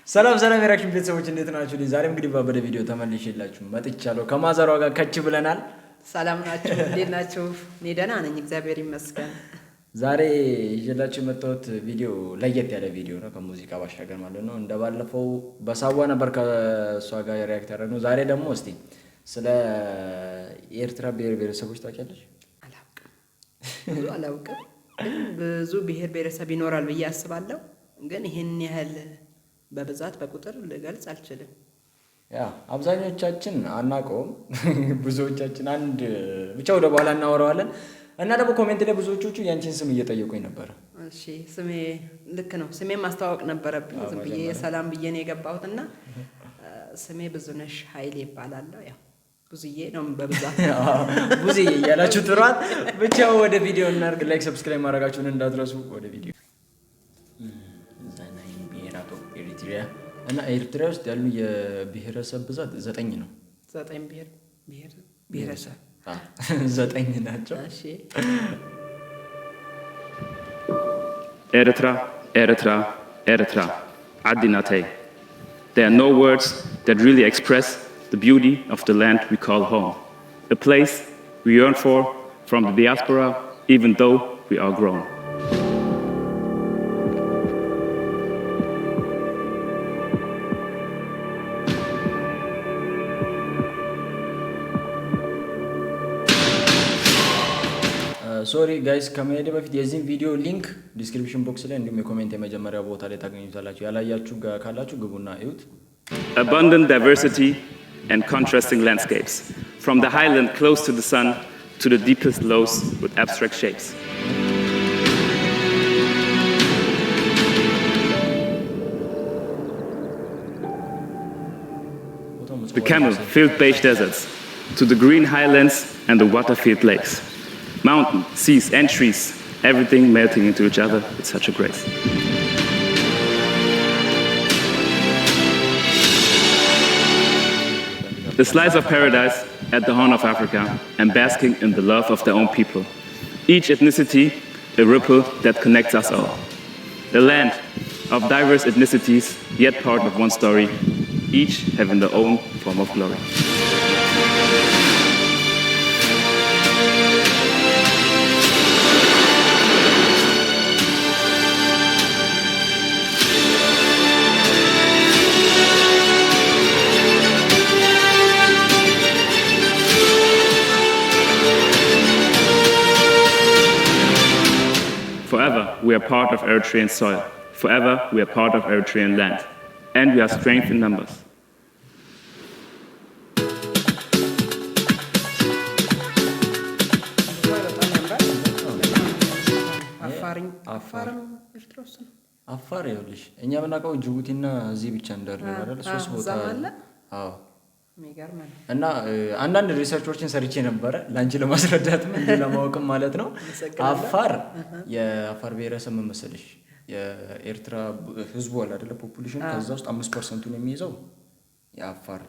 ሰላም ሰላም የ reaction ቤተሰቦች እንዴት ናችሁ? ዛሬም እንግዲህ ባበደ ቪዲዮ ተመልሼላችሁ መጥቻለሁ። ከማዘሯ ጋር ከች ብለናል። ሰላም ናችሁ? እንዴት ናችሁ? እኔ ደህና ነኝ፣ እግዚአብሔር ይመስገን። ዛሬ ይዤላችሁ የመጣሁት ቪዲዮ ለየት ያለ ቪዲዮ ነው፣ ከሙዚቃ ባሻገር ማለት ነው። እንደባለፈው በሳዋ ነበር ከእሷ ጋር react ያደረግነው። ዛሬ ደግሞ እስቲ ስለ የኤርትራ ብሔር ብሔረሰቦች ታውቂያለሽ? አላውቅም፣ ብዙ አላውቅም፣ ግን ብዙ ብሔር ብሔረሰብ ይኖራል ብዬ አስባለሁ። ግን ይህን ያህል በብዛት በቁጥር ልገልጽ አልችልም። ያ አብዛኞቻችን አናውቀውም። ብዙዎቻችን አንድ ብቻ ወደ በኋላ እናወራዋለን። እና ደግሞ comment ላይ ብዙዎቹ ያንቺን ስም እየጠየቁኝ ነበረ። እሺ፣ ስሜ ልክ ነው። ስሜ ማስተዋወቅ ነበረብኝ። ዝም ብዬ ሰላም ብዬ ነው የገባሁት እና ስሜ ብዙነሽ ኃይሌ ይባላለሁ። ያው ብዙዬ ነው በብዛት። ብዙዬ እያላችሁ ጥሯት። ብቻ ወደ ቪዲዮ እናድርግ። Like፣ subscribe ማድረጋችሁን እንዳትረሱ። ወደ ቪዲዮ። ኤሪትሪያ እና ኤርትራ ውስጥ ያሉ የብሔረሰብ ብዛት 9 ነው። 9 ብሔረሰብ። 9 ናቸው። ኤርትራ፣ ኤርትራ፣ ኤርትራ፣ ዓዲ ናተይ. There are no words that really express the beauty of the land we call home. A place we yearn for from the diaspora, even though we are grown. Sorry guys፣ ከመሄድ በፊት የዚህን ቪዲዮ link description box ላይ እንዲሁም የ comment የመጀመሪያ ቦታ ላይ ታገኙታላችሁ። ያላያችሁ ካላችሁ ግቡና እዩት። Abundant diversity and contrasting landscapes, from the highland close to the sun to the deepest lows with abstract shapes. The camel-filled beige deserts to the green highlands and the water-filled lakes. Mountain, seas and trees, everything melting into each other with such a grace. The slice of paradise at the Horn of Africa and basking in the love of their own people. Each ethnicity, a ripple that connects us all. A land of diverse ethnicities, yet part of one story, each having their own form of glory. Forever, we are part of Eritrean soil. Forever, we are part of Eritrean land. And we are strength in numbers. በጣም ያምራል። አፋርም ኤርትራ ውስጥ ነው። አፋር ይኸውልሽ፣ እኛ የምናውቀው ጅቡቲና እዚህ ብቻ እንዳለ ነው አይደል? ሶስት ቦታ። እዛም አለ። አዎ። የሚገርም ነው። እና አንዳንድ research ኦችን ሰርቼ ነበረ ለአንቺ ለማስረዳትም እንዲሁ ለማወቅም ማለት ነው። አፋር የአፋር ብሔረሰብ ምን መሰለሽ፣ የኤርትራ ህዝቡ አለ አይደለ population፣ ከዛ ውስጥ 5% ኡን የሚይዘው የአፋር።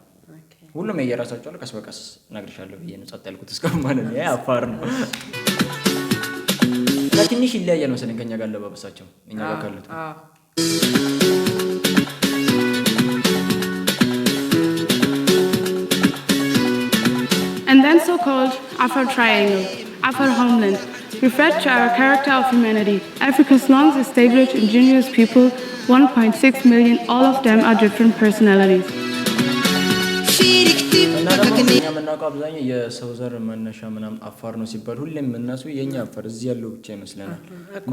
ሁሉም የየራሳቸው አለ። ቀስ በቀስ እነግርሻለሁ ብዬ ነው ጸጥ ያልኩት እስካሁን ማለት ነው። ይሄ አፋር ነው እና ትንሽ ይለያያል መሰለኝ ከኛ ጋር አለባበሳቸው እኛ ጋር ካሉት። And then so-called Afar Triangle, Afar homeland, referred to our character of humanity. Africa's long established indigenous people, 1.6 million, all of them are different personalities. እና ደግሞ እኛ የምናውቀው አብዛኛው የሰው ዘር መነሻ ምናምን አፋር ነው ሲባል ሁሌም የምናስበው የእኛ አፋር እዚህ ያለው ብቻ ይመስለናል።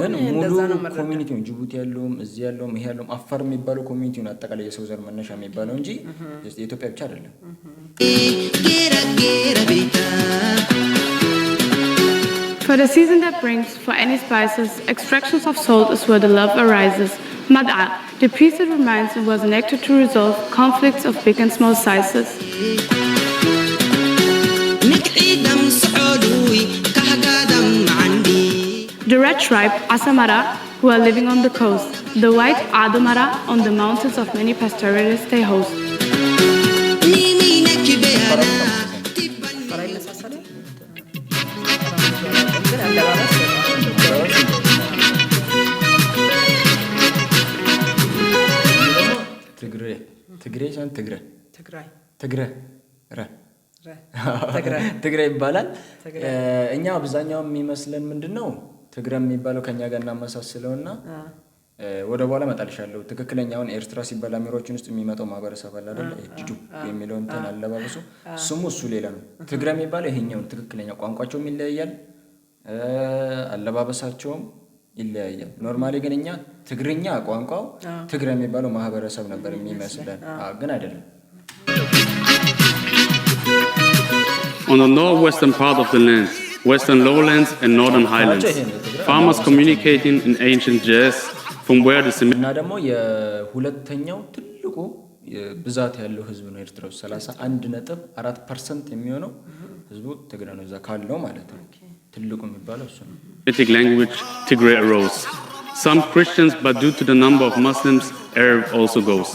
ግን ሙሉ እንደዛ ነው የምረዳው። Community ውን ጅቡቲ ያለውም እዚህ ያለውም ይሄ ያለውም አፋር የሚባለው community ውን አጠቃላይ የሰው ዘር መነሻ የሚባለው እንጂ የኢትዮጵያ ብቻ አይደለም። For the season that brings, for any spices, extractions of salt is where the love arises. Mad'a, the peace it reminds and was enacted to resolve conflicts of big and small sizes. The red tribe, Asamara, who are living on the coast. The white Adomara on the mountains of many pastoralists they host. አፋር አይመሳሰልም? ግን አለባበስ በጣም ትግሬ። ትግሬ ትግሬ ሳይሆን ትግረ። ትግራይ። ትግረ ረ። ረ ትግረ። ትግሬ ይባላል። ትግሬ። እኛ አብዛኛው የሚመስለን ምንድን ነው፣ ትግረ የሚባለው ከኛ ጋር እናመሳስለውና ወደ በኋላ እመጣልሻለሁ። ትክክለኛውን ኤርትራ ሲባል አሚሮችን ውስጥ የሚመጣው ማህበረሰብ አለ አይደለ? ጅዱ የሚለው እንትን አለባበሱ ስሙ እሱ ሌላ ነው። ትግረ የሚባለው ይሄኛውን ትክክለኛ ቋንቋቸውም ይለያያል፣ አለባበሳቸውም ይለያያል። Normally ግን እኛ ትግርኛ ቋንቋው ትግረ የሚባለው ማህበረሰብ ነበር የሚመስለን፣ አዎ፣ ግን አይደለም። On the northwestern part of the land, western lowlands and northern highlands, farmers communicating in ancient Ge'ez, from where the እና ደግሞ የሁለተኛው ትልቁ ብዛት ያለው ህዝብ ነው ኤርትራ ውስጥ፣ 31.4% የሚሆነው ህዝቡ ትግረ ነው፣ እዛ ካለው ማለት ነው። ትልቁ የሚባለው እሱ ነው። Semitic language Tigray arose. Some Christians, but due to the number of Muslims, Arab also goes.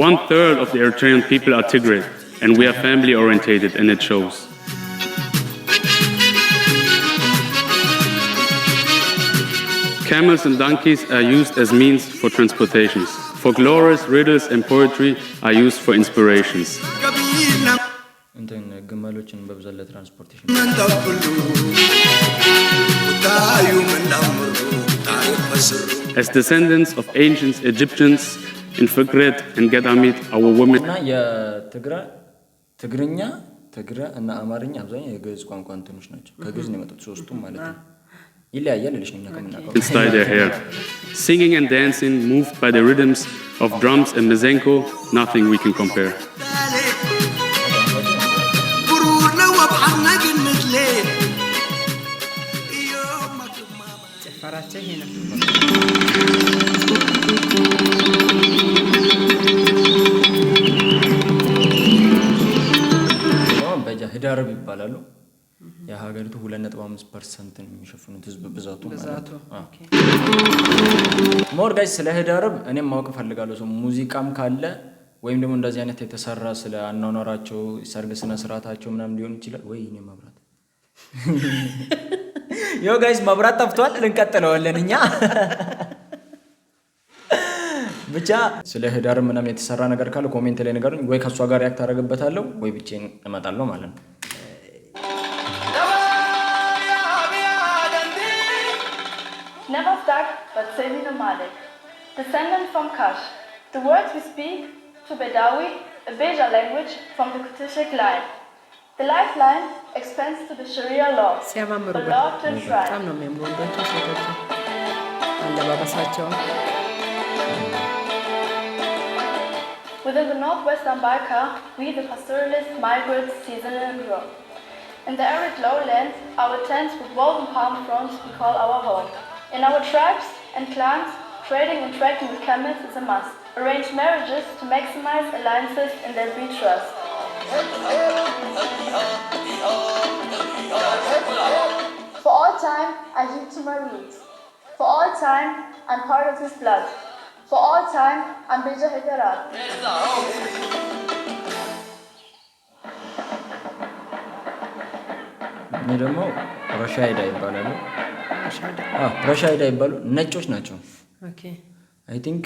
One third of the Eritrean people are Tigray, and we are family orientated, and it shows. Camels and donkeys are used as means for transportations. Folklores, riddles, and poetry are used for inspirations. እንትን ግመሎችን በብዛት ለ transportation። As descendants of ancient Egyptians in Fikret and Gadamit, our women እና የትግረ ትግርኛ፣ ትግረ እና አማርኛ አብዛኛው የግዕዝ ቋንቋ እንትኖች ናቸው። ከግዕዝ ነው የመጡት ሶስቱም ማለት ነው። ይለያያል ልልሽ ነው እኛ ከምናውቀው። style their hair. Singing and dancing, moved by the rhythms of drums and masenqo, nothing we can compare. ጭፈራቸው ይሄ ነው። በጃ ህዳርብ ይባላሉ። የሀገሪቱ 2.5% የሚሸፍኑት ህዝብ ብዛቱ ማለት ብዛቱ ነው። አዎ። Okay። More guys ስለ ህዳርብ እኔም ማወቅ እፈልጋለሁ። ሰው ሙዚቃም ካለ ወይም ደግሞ እንደዚህ አይነት የተሰራ ስለ አኗኗራቸው፣ ሰርግ ስነ ስርዓታቸው ምናምን ሊሆን ይችላል። ወይ እኔ መብራት፣ yo guys መብራት ጠፍቷል። ልንቀጥለዋለን እኛ ብቻ። ስለ ህዳር ምናምን የተሰራ ነገር ካለ comment ላይ ንገሩኝ። ወይ ከእሷ ጋር react አደርግበታለሁ ወይ ብቻዬን እመጣለሁ ማለት ነው። Never stuck, but semi-nomadic. Descendant from Kush. The words we speak to Bedawi, a Beja language from the Cushitic line. The lifeline extends to the Sharia law, ሲያማምሩ the law to enshrine. በጣም ነው የሚያምሩ ወንዶቹ ሴቶቹ አለባበሳቸው። Within the northwestern Balka, we the pastoralists migrate seasonal and grow. In the arid lowlands, our tents with woven palm fronds we call our home. In our tribes and clans, trading and trekking with camels is a must. Arrange marriages to maximize alliances in their we trust. For all time, I heed to my roots. For all time, I'm part of this blood. For all time, I'm Beja Heterat. እኔ ደግሞ ረሻይዳ ይባላሉ። አዎ፣ ረሻይዳ ይባሉ ነጮች ናቸው። I think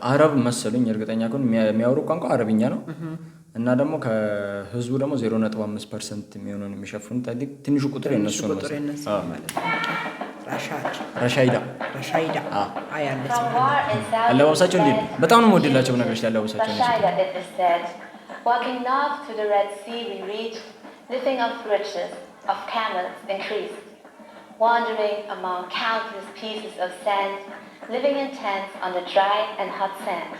አረብ መሰሉኝ፣ እርግጠኛ ከሆን የሚያወሩ ቋንቋ አረብኛ ነው። እና ደግሞ ከህዝቡ ደግሞ 0.5% የሚሆነውን የሚሸፍኑት፣ I think ትንሹ ቁጥር የነሱ ነው ቁጥር መሰለኝ። የነሱ አዎ። ማለት ነው። ራሻድ። ረሻይዳ። ረሻይዳ አያለች። From war in southern አለባበሳቸው እንዴት ነው? በጣም ነው የምወድላቸው በነገሮች ላይ አለባበሳቸው እነሱ። Rashaida it is said. Walking north to the Red Sea we reach, living off riches of camels increased. Wandering among countless pieces of sand, living in tents on the dry and hot sand.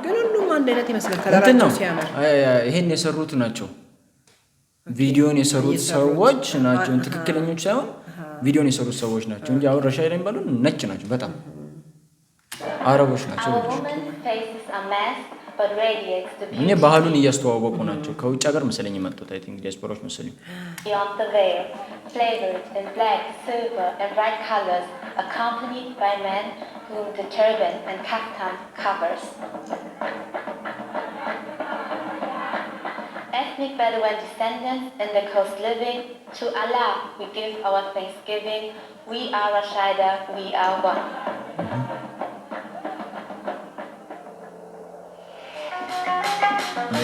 ግን ሁሉም አንድ አይነት ይመስላል እንትን color ኣቸው ነው ሲያምር። ይሄን የሰሩት ናቸው። ቪዲዮን የሰሩት የሰሩት። ሰዎች ናቸው። ትክክለኞች ሳይሆን ቪዲዮን የሰሩት ሰዎች ናቸው እንጂ አሁን ረሻይዳ የሚባሉ ነጭ ናቸው። በጣም አረቦች ናቸው። Our ልጆች women's faces are masked but radiates the እኔ beauty ባህሉን እያስተዋወቁ ናቸው። ከውጭ ሀገር መሰለኝ የመጡት፣ I think ዲያስፖራዎች መሰለኝ። beyond the veil, flavored in black, silver, and bright colors, accompanied by men whom the turban and kaftan covers. Ethnic Bedouin descendants in the coast living, to Allah we give our thanksgiving. We are Rashaida, we are one.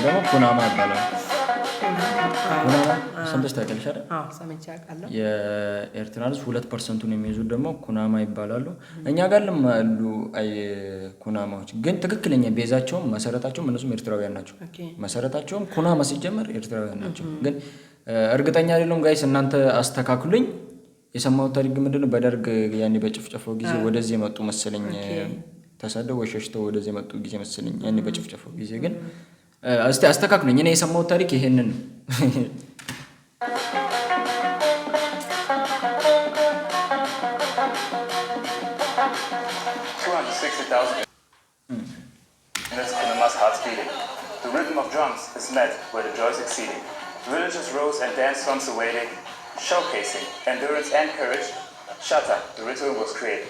ይሄ ደግሞ ኩናማ ይባላል። ኩናማ ሰምተሽ ታውቂያለሽ አይደል? አዎ፣ ሰምቼ አውቃለሁ። የኤርትራ ህዝብ 2 percent ኡን የሚይዙት ደግሞ ኩናማ ይባላሉ። እኛ ጋርም አሉ ኩናማዎች፣ ግን ትክክለኛ base ኣቸውም መሰረታቸውም እነሱም ኤርትራውያን ናቸው። መሰረታቸውም ኩናማ ሲጀመር ኤርትራውያን ናቸው። ግን እርግጠኛ አይደለሁም guys፣ እናንተ አስተካክሉኝ። የሰማሁት ታሪክ ምንድነው? በደርግ ያኔ በጭፍጨፋው ጊዜ ወደዚህ የመጡ መሰለኝ፣ ተሰደው ወይ ሸሽተው ወደዚህ የመጡ ጊዜ መሰለኝ ያኔ በጭፍጨፋው ጊዜ። ግን እስቲ አስተካክሉኝ። እኔ የሰማሁት ታሪክ ይሄንን ነው። 260,000 minutes Kunama's hearts beating. The rhythm of drums is met where the joy is exceeding. Villagers rose and dance songs awaiting, showcasing endurance and courage. Shata, the ritual was created.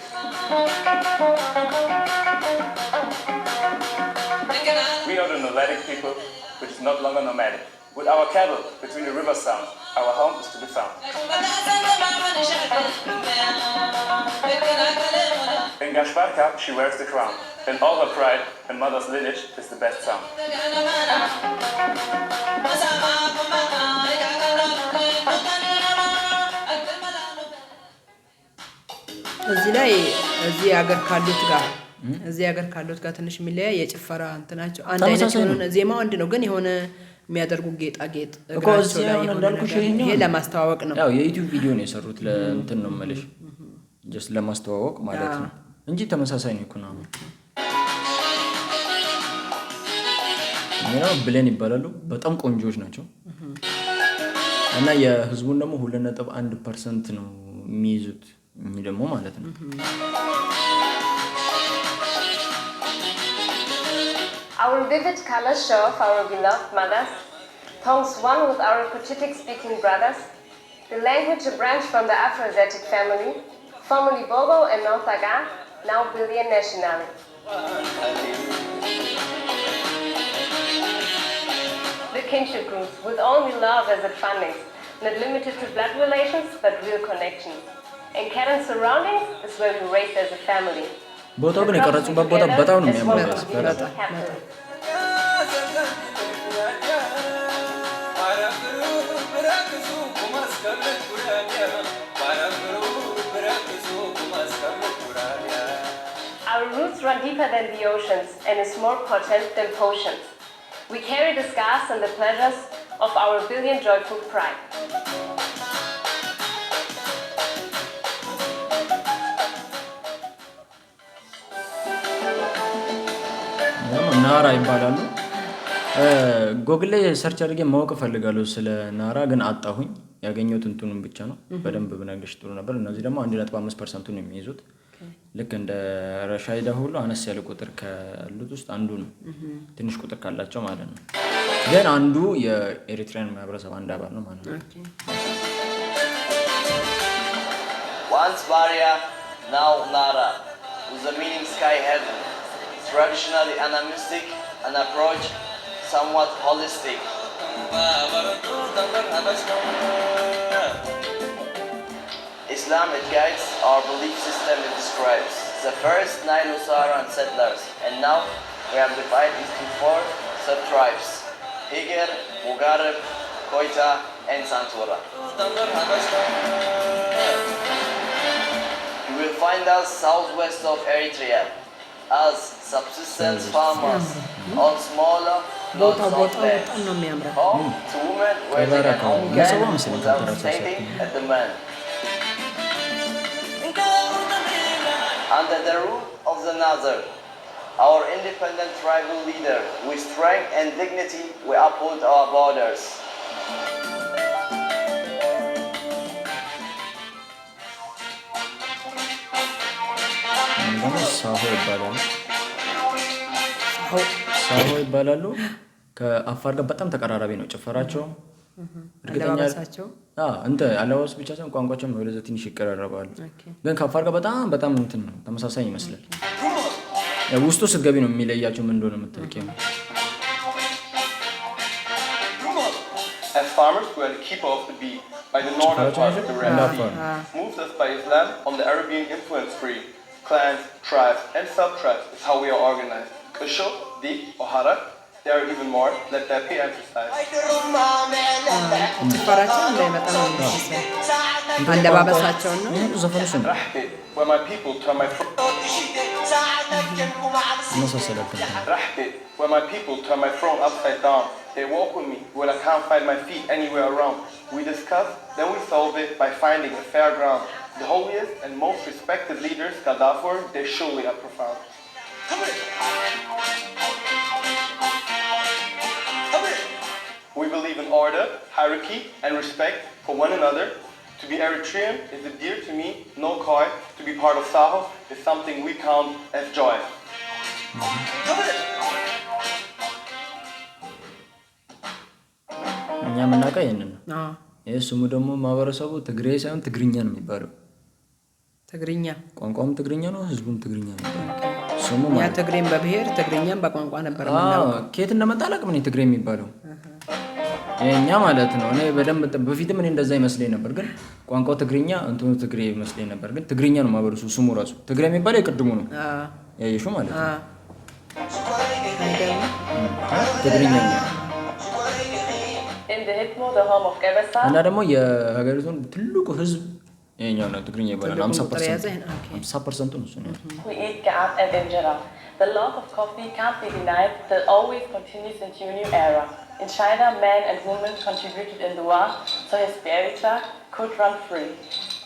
We are the nomadic people, which is not longer nomadic. With our cattle between the river sounds, our home is to be found. In Gashbarka, she wears the crown. In all her pride, her mother's lineage is the best sound. እዚህ ላይ እዚህ ሀገር ካሉት ጋር ትንሽ የሚለያይ የጭፈራ እንትናቸው አንድ አይነት ተመሳሳይ ነው። የሆነ ዜማው አንድ ነው፣ ግን የሆነ የሚያደርጉ ጌጣጌጥ እኮ እግራቸው እዚህ ላይ አሁን የሆነ እንዳልኩሽ ነገር ይሄኛው ይሄ ለማስተዋወቅ ነው። ያው የ YouTube ቪዲዮ ነው የሰሩት፣ ለእንትን ነው የምልሽ፣ just ለማስተዋወቅ ማለት ነው እንጂ ተመሳሳይ ነው። ኩናማ ሌላው ብሌን ይባላሉ። በጣም ቆንጆዎች ናቸው እና የህዝቡን ደግሞ 2.1% ነው የሚይዙት እኚህ ደግሞ ማለት ነው። Our vivid colors show off our beloved mothers, tongues one with our Cushitic speaking brothers, the language a branch from the Afroasiatic family, formerly Bobo and North Aga, now Billion nationality. The kinship groups with only love as its fundings, not limited to blood relations but real connections. And Karen surroundings is where we raised as a family. ቦታው ግን የቀረጹበት ቦታ በጣም ነው የሚያምረው። በጣም። Happily. Our roots run deeper than the oceans and is more potent than potions. We carry the scars and the pleasures of our billion joyful pride. ደግሞ ናራ ይባላሉ። ጎግል ላይ search አድርጌ ማወቅ እፈልጋለሁ ስለ ናራ፣ ግን አጣሁኝ። ያገኘሁት እንትኑን ብቻ ነው። በደንብ ብነግርሽ ጥሩ ነበር። እነዚህ ደግሞ 1.5 percent ኡን የሚይዙት፣ ልክ እንደ ረሻይዳ ሁሉ አነስ ያለ ቁጥር ካሉት ውስጥ አንዱ ነው። ትንሽ ቁጥር ካላቸው ማለት ነው። ግን አንዱ የኤሪትሪያን ማህበረሰብ አንድ አባል ነው ማለት ነው። Once Baria, now Nara, with the meaning sky heaven. Traditionally animistic, an approach somewhat holistic. Islam, it guides our belief system, it describes the first Nilo-Saharan settlers, and now we are divided into four sub-tribes: Higer, Mugarib, Koita, and Santura. You will find us southwest of Eritrea as subsistence farmers on smaller ቦታው plots of ቦታው land. በጣም ነው የሚያምረው። Home to women where they can own ምጽዋ land መሰለኝ without ከንፈራቸው stating at the man. Under the rule of the Nazar, our independent tribal leader, with strength and dignity, we uphold our borders. ደግሞ ሳሆ ይባላሉ። ሳሆ ይባላሉ። ከአፋር ጋር በጣም ተቀራራቢ ነው ጭፈራቸው። እርግጠኛ አለባበሳቸው። አዎ፣ እንትን አለባበስ ብቻ ሳይሆን ቋንቋቸውም ወደዛ ትንሽ ይቀራረባሉ። ግን ከአፋር ጋር በጣም በጣም እንትን ነው፣ ተመሳሳይ ይመስላል። ያው ውስጡ ስትገቢ ነው የሚለያቸው ምን እንደሆነ የምታውቂው። As farmers, we are the keeper of the bee by the northern part of the Red Sea. Moved us by Islam on the Arabian influence free. Clans, tribes, and sub-tribes is how we are organized. Kusho, Dik, or Harak There are even more, let that be emphasized. ጭፈራቸው እንዳይመጣ ነው የሚመስለው። አለባበሳቸውን ነው። ይሄ ዘፈኑ እሱ ነው። Rahte, where my people turn my ይመሳሰላል ከእንትን። Rahte, where my people turn my throne upside down. They walk with me when I can't find my feet anywhere around. We discuss, then we solve it by finding a fair ground. The holiest and most respected leaders, Gaddafi, they surely are profound. We believe in order, hierarchy, and respect for one another. To be Eritrean is a dear to me, no coy. To be part of Saho is something we count as joy. እኛ የምናውቀው ይህንን ነው። አዎ፣ ይህ ስሙ ደግሞ ማህበረሰቡ ትግሬ ሳይሆን ትግርኛ ነው የሚባለው። ትግርኛ። ቋንቋውም ትግርኛ ነው፣ ህዝቡም ትግርኛ ነው የሚባለው ስሙ እኛ ማለት ነው። ትግሬን በብሔር ትግርኛም በቋንቋ ነበር አዎ፣ የምናውቀው። ከየት እንደመጣ አላውቅም። እኔ ትግሬ የሚባለው የእኛ ማለት ነው። እኔ በደንብ በፊትም እኔ እንደዛ ይመስለኝ ነበር፣ ግን ቋንቋው ትግርኛ እንትኑ ትግሬ ይመስለኝ ነበር፣ ግን ትግርኛ ነው ማህበረሰቡ ስሙ ራሱ። ትግሬ የሚባለው የቅድሙ ነው ያየሽው ማለት ነው። አይገርምም? ትግርኛ ነው። In the Hitmo, the home of Gebesa, እና ደግሞ የሀገሪቱን ትልቁ ህዝብ ይኸኛው ነው፣ ትግርኛ ይባላል። ትልቁን 50 ቁጥር percent የያዘ ይሄ ነው። Okay። 50%ቱ እሱ ነው። we eat ga'at and injera. The love of coffee can't be denied, that always continues into a new era. In China, men and women contributed in the war, so his Eritrea could run free.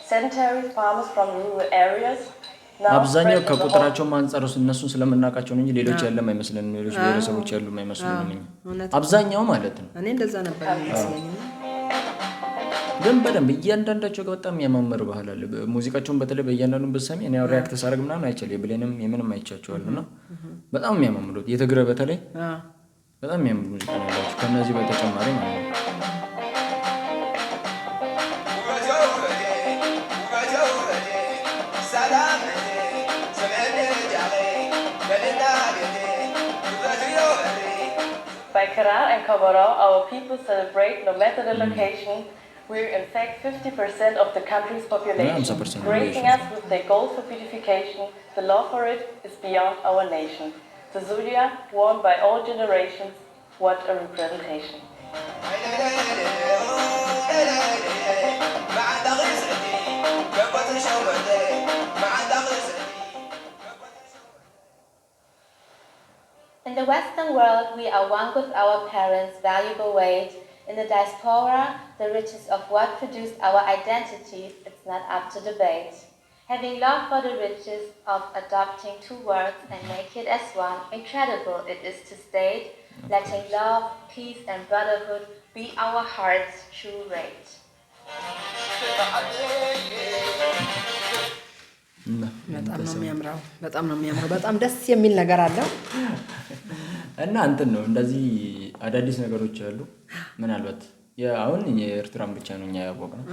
Sedentary farmers from rural areas now አብዛኛው spread in the whole ከቁጥራቸው አንጻር እነሱን ስለምናውቃቸው ነው እንጂ ሌሎች ያለም አይመስለንም። ሌሎች ብሔረሰቦች ያሉም አይመስሉንም። እኛ እውነት። አብዛኛው ማለት ነው። እኔ እንደዛ ነበር የሚመስለኝ። እና ግን በደንብ እያንዳንዳቸው ጋር በጣም የሚያማምር ባህል አለ። ሙዚቃቸውን በተለይ በእያንዳንዱ ብትሰሚ፣ እኔ ያው react ሳደርግ ምናምን አይቻለሁ፣ የብሌንም የምንም አይቻቸዋለሁ እና በጣም የሚያማምሩት የትግረ በተለይ በጣም የሚያምር ሙዚቃ ነው ያላቸው ከእነዚህ በተጨማሪ ማለት ነው። By Kerar and Koboro, our people celebrate no matter the location. We're in fact 50% of the country's population, 50% gracing population. us with their goal for beautification. The love for it is beyond our nation. The Zulia, worn by all generations, what a representation. In the Western world, we are one with our parents' valuable weight. In the diaspora, the riches of what produced our identities, it's not up to debate. Having love for the riches of adopting two words and make it as one, incredible it is to state, letting love, peace, and brotherhood be our heart's true rate. እና በጣም ነው የሚያምረው። በጣም ነው የሚያምረው። በጣም ደስ የሚል ነገር አለው። እና እንትን ነው፣ እንደዚህ አዳዲስ ነገሮች አሉ። ምናልባት አሁን የኤርትራን ብቻ ነው እኛ ያወቅነው።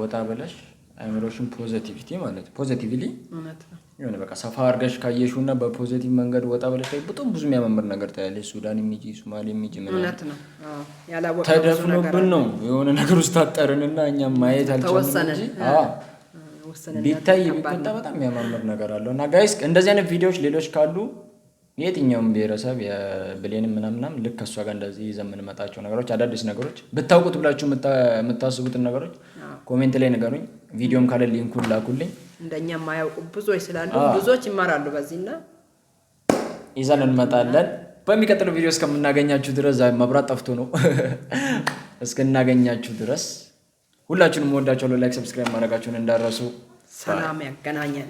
ወጣ ብለሽ አይምሮሽን positivity ማለት positively እውነት ነው። የሆነ በቃ ሰፋ አድርገሽ ካየሽው እና በ positive መንገድ ወጣ ብለሽ ካየሽ በጣም ብዙ የሚያማምር ነገር ታያለሽ። ሱዳን የሚጂ፣ ሶማሌ የሚጂ ምናምን። እውነት ነው። አዎ፣ ያላወቅነው ብዙ ነገር ተደፍኖብን አለ። ነው፣ የሆነ ነገር ውስጥ ታጠርንና እኛም ማየት አልቻልንም ተወሰነ። እንጂ አዎ፣ ውስንነት ቢታይ ከባድ ቢቆጣ ነው። በጣም የሚያማምር ነገር አለው። እና guys፣ እንደዚህ አይነት ቪዲዮዎች ሌሎች ካሉ የትኛውም ብሔረሰብ የብሌንም ምናምናም ልክ ከእሷ ጋር እንደዚህ ይዘን የምንመጣቸው ነገሮች፣ አዳዲስ ነገሮች ብታውቁት ብላችሁ የምታስቡትን ነገሮች comment ላይ ንገሩኝ። ቪዲዮም ካለ link ኡን ላኩልኝ። እንደኛ የማያውቁ ብዙዎች ስላሉ ብዙዎች ይማራሉ በዚህና ይዘን እንመጣለን። በሚቀጥለው ቪዲዮ እስከምናገኛችሁ ድረስ፣ ዛሬ መብራት ጠፍቶ ነው፣ እስክናገኛችሁ ድረስ ሁላችሁንም እወዳችኋለሁ። Like፣ subscribe ማድረጋችሁን እንዳትረሱ። ሰላም ያገናኘን።